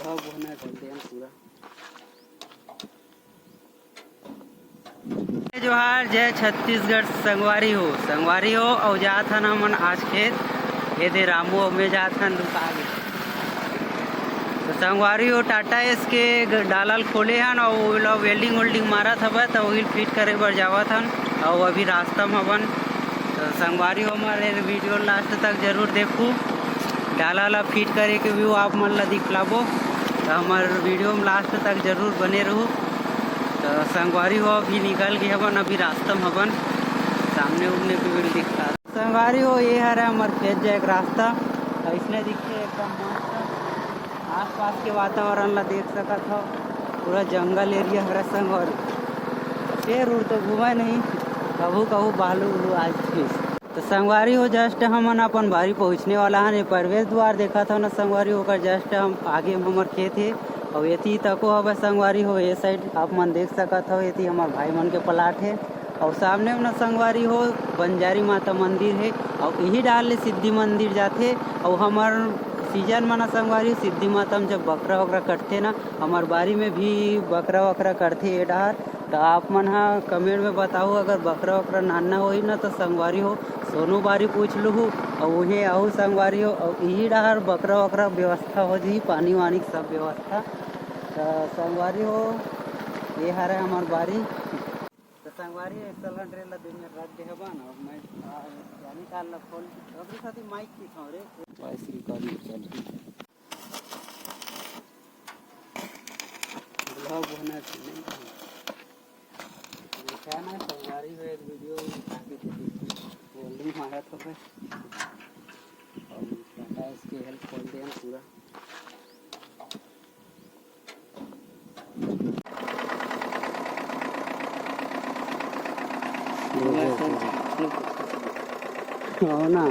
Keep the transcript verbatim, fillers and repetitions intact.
अब होना है, बोलते हैं पूरा। जोहार, जय छत्तीसगढ़ संगवारी हो, संगवारी हो, अउ जात हन हमन आज खेत, ये दे रामू अउ मैं जात हन दुकान। तो संगवारी हो, टाटा एस के ग-, डाला ल खोले हन अउ ओला welding वोल्डिंग मारत हवय, तो ओही ल फिट करे बर जावत हन अउ अभी रास्ता म हवन। तो संगवारी हो, हमारे वीडियो लास्ट तक जरूर देखू, डाला ला फिट करे के व्यू आप मन ला दिखलाबो। तो हमार वीडियो में लास्ट तक जरूर बने रहू। तो संगवारी हो, अभी निकल गए हवन, अभी रास्ता में हवन, सामने उमने भी बिल्डिंग दिखता। संगवारी हो, ये हरे हमर खेत जाए के रास्ता, अइसने दिखते एकदम मस्त। आसपास के वातावरण ला देख सकत हो, पूरा जंगल एरिया हरे संगवारी। शेर उर तो घूमे नहीं, कभू कभू बालू उलू आ जाथे। तो संगवारी हो, जस्ट हमन अपन बारी पहुँचने वाला हन। ये प्रवेश द्वार देखत हो ना संगवारी, ओकर जस्ट हम आगे में हमर खेत हे। अउ एती तको हवय संगवारी हो, ये साइड आप मन देख सकत हो, एती हमर भाई मन के प्लाट हे। अउ सामने में ना संगवारी हो, बंजारी माता मंदिर हे। अउ इही डाल ले सिद्धि मंदिर जाथे। अउ हमर सीजन में ना संगवारी, सिद्धि माता में जब बकरा वकरा कटथे ना, हमर बारी में भी बकरा वकरा कटथे ये डाहर। तो आप मन हा कमेंट में बताओ, अगर बकरा वकरा नाना होही ना तो संगवारी हो, सोनू बारी पूछ लूहू, अउ उहें आहू संगवारी हो, अउ इही डाहर बकरा वकरा व्यवस्था हो जही, पानी वानी के सब व्यवस्था। तो संगवारी हो, ये हरे हमर बारी। तो संगवारी एक सलन ड्रेल ला दिन में रख दे हवन, अब मैं, आ, यानी काल ला खोल, अगली साथी माइक की खाओ रे। वॉइस रिकॉर्डिंग चल रही है। ब्लॉग बना के नहीं। देखा ना, संगवारी हो, एक वीडियो उठा के दे दी। वेल्डिंग मारा था भाई। और टाटा एस के हेल्प खोल दे हम पूरा। हो ना,